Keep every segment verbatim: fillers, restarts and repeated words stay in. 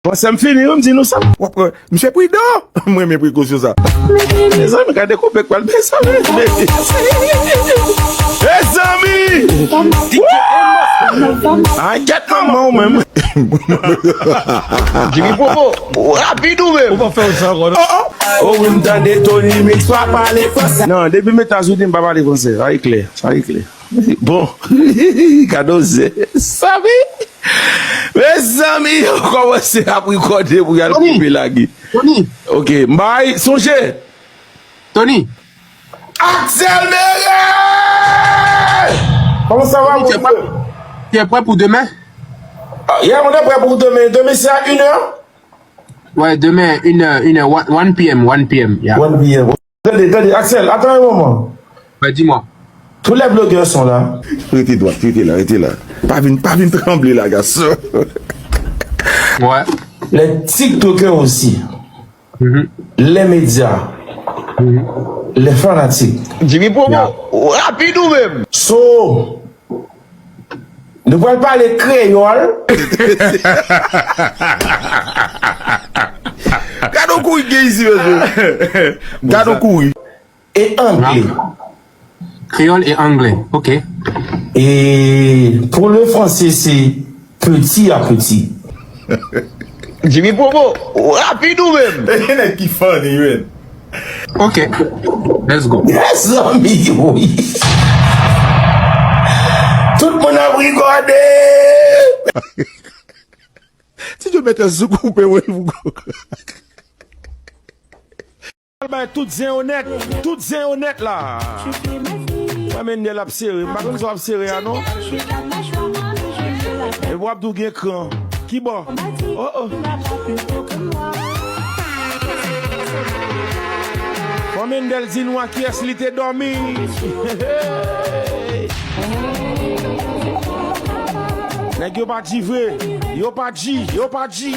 Bon, sa m fini, wi, m di nou sa. W ap wè, misye pridan. M renmen prekosyon sa. Mezanmi, gade koupe k pral, mezanmi. Mezanmi! Ay, gèt manman w menm. Jimmy Popo, rapid ou menm. Ou pa fè sa ankò, non? Oh, oh. Oh, wi, m tande Tony Mix pa pale fransè. Non, depi m Etazini, m pa pale fransè. Sa e klè, sa e klè. Bon, gade w zen. Sabi? Mezanmi, yo kòmanse ap rekòde pou y al Tony! Koupe lage. Tony! Ok, m bay, sonje. Tony! Axel Méré! Comment ça va, mon frère? Tu es prêt, tu es prêt pour demain? Ah, yeah, on est prêt pour demain. Demain, c'est à une heure? Ouais, demain, une heure, une heure, one, one P M, one P M, yeah. One P M. Tande, tande, Axel, attends un moment. Ouais, dis-moi. Tous les blogueurs sont là. Rete dwat, rete la, rete la. Pa vin, pa vin tranble la, gason. Ouais. Les TikTokers aussi. Mhm. Les médias. Mhm. Les fanatiques. Jimmy Promo, yeah, rapid ou menm. So, nou pral pale kreyòl. Gade yon kouri gen isi, mesye. Gade yon kouri. E angle. Kreyòl e angle, ok. Et pour le français, c'est petit à petit. Jimmy Promo, rapid ou menm. Nèg ki funny, man. Ok, let's go. Mezanmi, wi. Tout moun ap rigòde. Ti Djo mete sou koupe, wi, pou bay tout zen onèt, tout zen onèt la. Mwen Mendel ap sere, m pa konn sa w ap sere a non. E w ap di w gen kran. Kibò? Oh, oh. Fò Mendel di nou a kiyès li te dòmi. Nèg yo pa di vre. Yo pa di, yo pa di.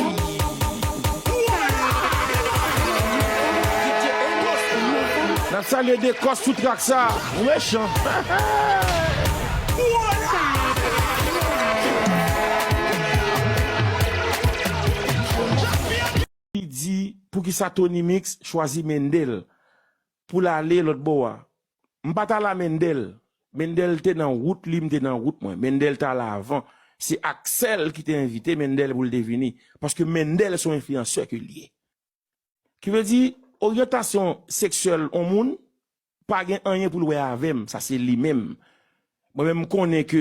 N ap salye Dekòs sou trak sa. Ou mechan. Li di, poukisa Tony Mix chwazi Mendel pou l ale lòt bò a? M pa t al a Mendel. Mendel te nan wout li, m te nan wout mwen. Mendel t al avan. Se Axel ki te envite Mendel pou l te vini. Paske Mendel se yon enfliyansè ke l ye. Ki vle di, oryantasyon seksyèl yon moun pa gen anyen pou l wè avè m, sa se li menm. Mwen menm, m konnen ke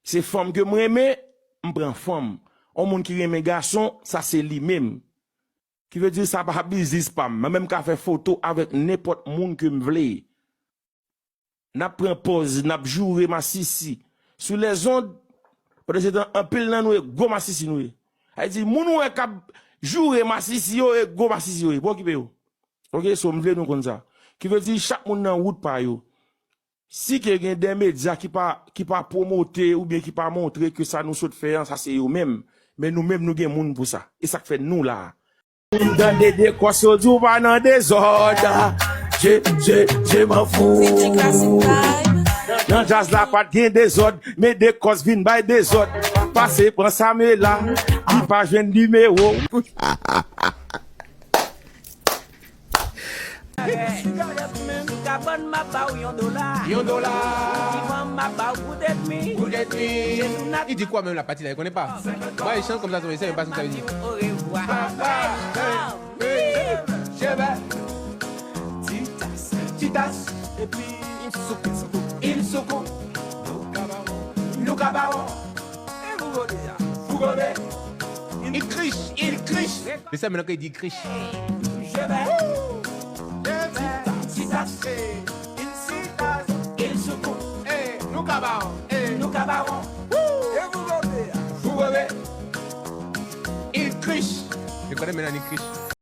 se fanm ke m renmen, m pran fanm. Yon moun ki renmen gason, sa se li menm. Ki vle di, sa pa biznis pa m. Mwen menm, m ka fè foto avèk nenpòt moun ke m vle. N ap pran pòz, n ap joure masisi. Sou lèzond, pandan se tan, anpil nan nou e gwo masisi nou ye. Sa vle di, moun ou wè k ap joure masisi yo, e gwo masisi yo ye. Pa okipe yo. Ok, so m vle nou konn sa. Ki vle di, chak moun nan wout pa yo. Si ke gen de medya ki pa, ki pa pwomote oubyen ki pa montre ke sa nou sot fè an, sa se yo menm. Men nou menm, nou gen moun pou sa. E sa k fè nou la a. M tande Dekòs yo di w pa nan dezòd. Je, je, je m'en fous. Nan djaz la pa t gen dezòd, men Dekòs vin bay dezòd. Pase pran Samela, li pa jwenn nimewo. Sigarèt menm, kabann m ap ba w yon dola. Yon dola. Divan m ap ba w goud edmi. Goud edmi. Li di kwa menm la pati la, li konnen pa. Mwen, echanj konsa, se yon pa sa vle di. Orevwa. Bye, bye. Hey, hey, cheve. Titas, titas. Epi, il soukou, il soukou. Nou ka ba w. Nou ka ba w. E pou gode a. Pou gode. Il kriche, il kriche. Se sa, men nan kay di kriche. Cheve. Titas, titas. Il soukou. Eh, nou ka ba w. Eh, nou ka ba w. Woo! E pou gode a. Pou gode. Il kriche. Je connais maintenant il kriche.